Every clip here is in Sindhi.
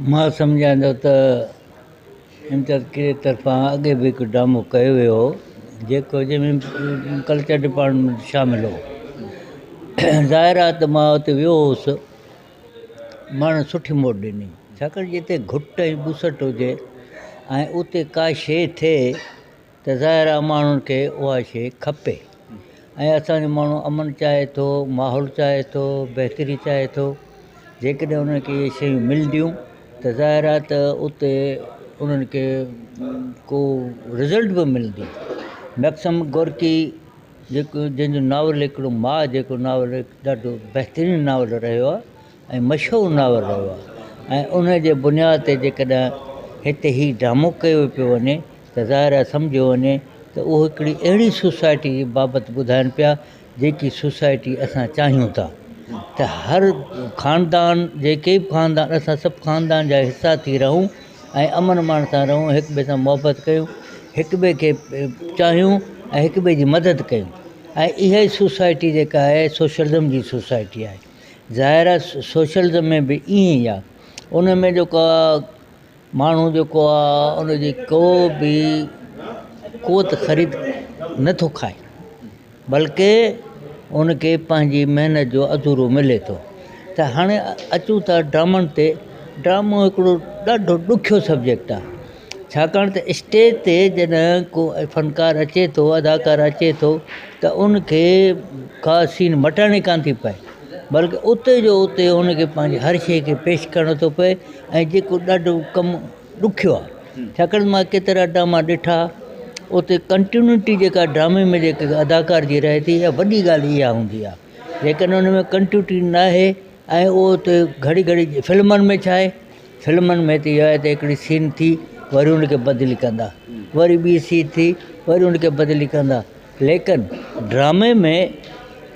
مان سمجهان ٿو ته امتياز ڪيريي طرفان اڳي به هڪ ڊرامو ڪيو ويو هو جيڪو جنهن ۾ ڪلچر ڊپارٽمينٽ شامل هو ظاهر آهي ته مان اتي ويو هئس ماڻهن سٺي موٽ ڏني ڇاڪاڻ جتي گهٽ ۽ ٻوسٽ هجي ۽ اتي ڪا شيءِ ٿئي ته ظاهر آهي ماڻهن کي اها شيءِ کپي ۽ اسان جو ماڻهو امن چاهي ٿو ماحول چاهي ٿو بهتري چاهي ٿو جيڪڏهن انهن کي اهي شيون ملنديون ته ظاهر آهي ته اتي انهن کي ڪو رزلٽ به ملندو. ميڪسم گورڪي جيڪو جنهن جو ناول هڪڙو ماءُ جيڪو ناول ڏاڍو بهترين ناول رهيو آهي ۽ مشهور ناول رهيو آهي ۽ ان جي بنياد تي جيڪڏهن هتي هي ڊرامو ڪيو پيو وڃي ته ظاهر آهي سمجهيو وڃي ته اهو هڪڙي اهڙي سوسائٽي جي بابت ٻڌائين پيا جيڪي سوسائٽي اسان چاهيون ٿا ته هر خاندان جيڪي به خاندان اسان سڀ خاندان جا حصا ٿي رهون ۽ امن امان سان رهون هڪ ٻئي سان محبت ڪيون هڪ ٻئي کي چاهيون ۽ هڪ ٻئي جي مدد ڪيون ۽ اها ئي سوسائٽي جيڪا آهي سوشلزم جي سوسائٽي آهي ظاهر آهي سوشلزم ۾ به ائين ئي آهي ان ۾ جيڪو آهي ماڻهو جيڪو آ ان جي ڪو به قوت خريد نٿو کائي بلڪه ان کي پنهنجي محنت جو اڌورو ملي ٿو ته هاڻي اچون ٿا ڊرامن تي ڊرامو هڪڙو ڏاڍو ڏکيو سبجيڪٽ آهي ڇاڪاڻ ته اسٽيج تي جڏهن ڪو فنڪار اچي ٿو اداڪار اچي ٿو ته ان کي ڪا سين مٽائڻي ڪانه ٿي پئي بلڪه اتي جو اتي ان کي پنهنجي هر شيءِ کي پيش ڪرڻو ٿو پئي ۽ جيڪو ڏاڍو ڪم ڏکيو آهي ڇاڪاڻ ته مان ڪيترا ڊراما ڏٺا اتي ڪنٽينيوٽي جيڪا ڊرامي ۾ جيڪي اداڪار جي رهي ٿي اها وڏي ڳالهه اها هوندي آهي جيڪڏهن ان ۾ ڪنٽينيوٽي نه آهي ۽ اهو اتي گهڙي گهڙي فلمن ۾ ڇا آهي فلمن ۾ ته اها آهي ته هڪڙي سين ٿي وري ان کي بدلي ڪندا وري ٻي سين ٿي وري ان کي بدلي ڪندا ليڪن ڊرامي ۾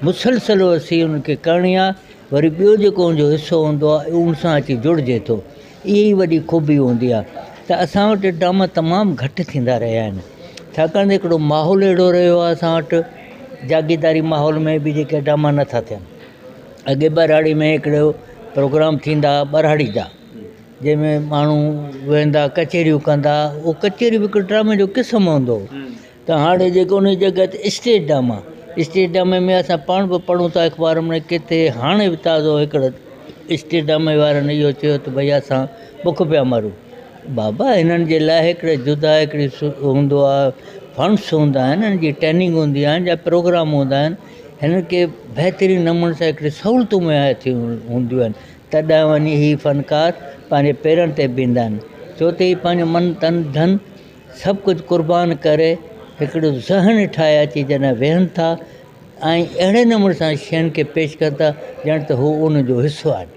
مسلسل اها سين ان کي ڪرڻي آهي وري ٻيو جيڪو ان جو حصو هوندو آهي اهو ان سان اچي جڙجي ٿو. اها ئي وڏي خوبي هوندي آهي ته اسان وٽ ڊراما تمام گهٽ ٿيندا رهيا آهن. ڇاڪاڻ ته هڪڙو ماحول اهڙو رهيو آهي اسان وٽ جاگيرداري ماحول ۾ به جيڪي ڊراما نٿا ٿين. اڳي ٻهراڙي ۾ هڪڙو پروگرام ٿيندا هئا ٻهراڙي جا جنهن ۾ ماڻهو ويهندا ڪچهريون ڪندا اهو ڪچهري به هڪ ڊرامي جو قسم هوندو هو. ته هاڻي جيڪو ان جي جڳهه تي اسٽيج ڊراما اسٽيج ڊرامي ۾ اسان پاڻ به پڙهون ٿا اخبار ۾ ڪٿي هاڻي به تازو هڪڙو اسٽيج ڊرامي وارن اهو چيو ته ڀئي اسان بک پيا مرون بابا هنن جي لاءِ هڪڙي جدا هڪڙي هوندو آهي فنڊس هوندا آهن هن جي ٽريننگ هوندي آهن جا پروگرام هوندا آهن هنن کي بهترين نموني سان هڪڙي سهولتون مهيا ٿي هونديون آهن تڏهن وڃي هي فنڪار پنهنجي پيرن تي بيهندا آهن ڇو ته هي پنهنجو من تن ڌن سڀ ڪجهه قربان ڪري هڪڙو ذهن ٺاهي اچي جڏهن ويهن ٿا ۽ اهڙي نموني سان شين کي پيش ڪن ٿا ڄڻ ته هو ان جو حصو آهن.